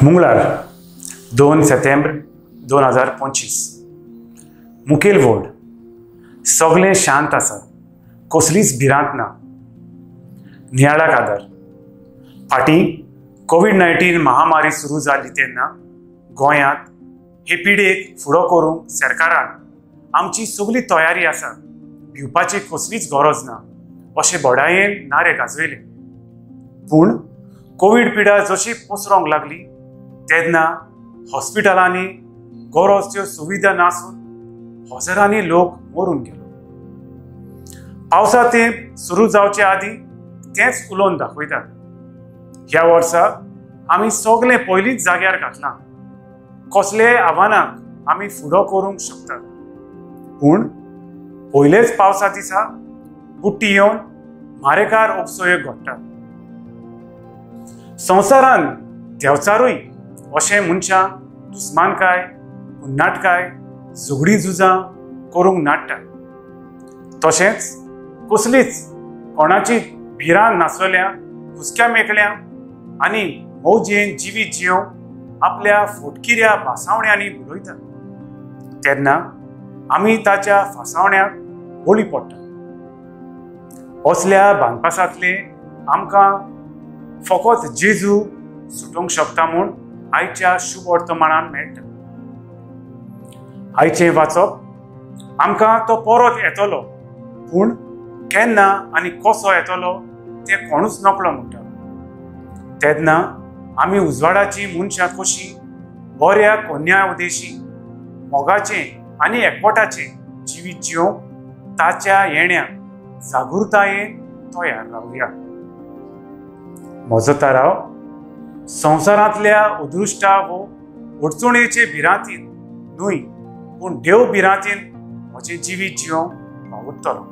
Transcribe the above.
मंगळार 2 सप्टेंबर 2025. मुखेल वोर्ड सगळें शांत आसा, कसलीच भिरांत ना. नियाळाक आदार. फाटीं कोवीड-19 महामारी सुरू जाली तेन्ना गोंयांत हे पिडेक फुडो करूंक सरकारान आमची सगळी तयारी आसा, भिवपाची कसलीच गरज ना अशें बडायेन नारे गाजयले. पूण कोवीड पिडा जशी पसरोंक लागली तेन्ना हॉस्पिटलांनी गरज त्यो सुविधा नासून हजारांनी लोक मरून गेलो. पावसा तेंप सुरू जावचे आदीं तेंच उलोवन दाखयतात. ह्या वर्सा आमी सगळें पयलींच जाग्यार घातलां, कसलेय आव्हानाक आमी फुडो करूंक शकतात. पूण पयलेच पावसा दिसा बुट्टी येवन मारेकार उपसोयो घडटात. संवसारान देंवचारूय अशें मनशांक दुस्मानकाय, नाटकाय, झगडीं झुजां करूंक नाडटा. तशेंच कसलीच कोणाची भिरांत नासलेल्या हुसक्या मेकळ्या आनी मौजेन जिवीत जियोवंक आपल्या फोटकिऱ्या भासावण्यांनी उलयता तेन्ना आमी ताच्या फासावण्याक बळी पडटा. असल्या बांदपासांतले आमकां फकत जेजू सुटोवंक शकता म्हूण आयच्या शुभ वर्तमानान मेळटा. आयचें वाचप आमकां तो परत येतलो, पूण केन्ना आनी कसो येतलो तें कोणूच नकळो म्हणटा. तेन्ना आमी उजवाडाची मनशां कशी बऱ्या कोन्या उदेशी मोगाचें आनी एकवटाचें जिवीत जियोवंक ताच्या येण्या जागृतायेन तयार रावया. म्हजो थाराव संवसारांतल्या अदृश्टा वो अडचणेचे भिरांतीन न्हय, पूण देव भिरांतीन म्हजें जिवीत जियोवंक वावुरतलो.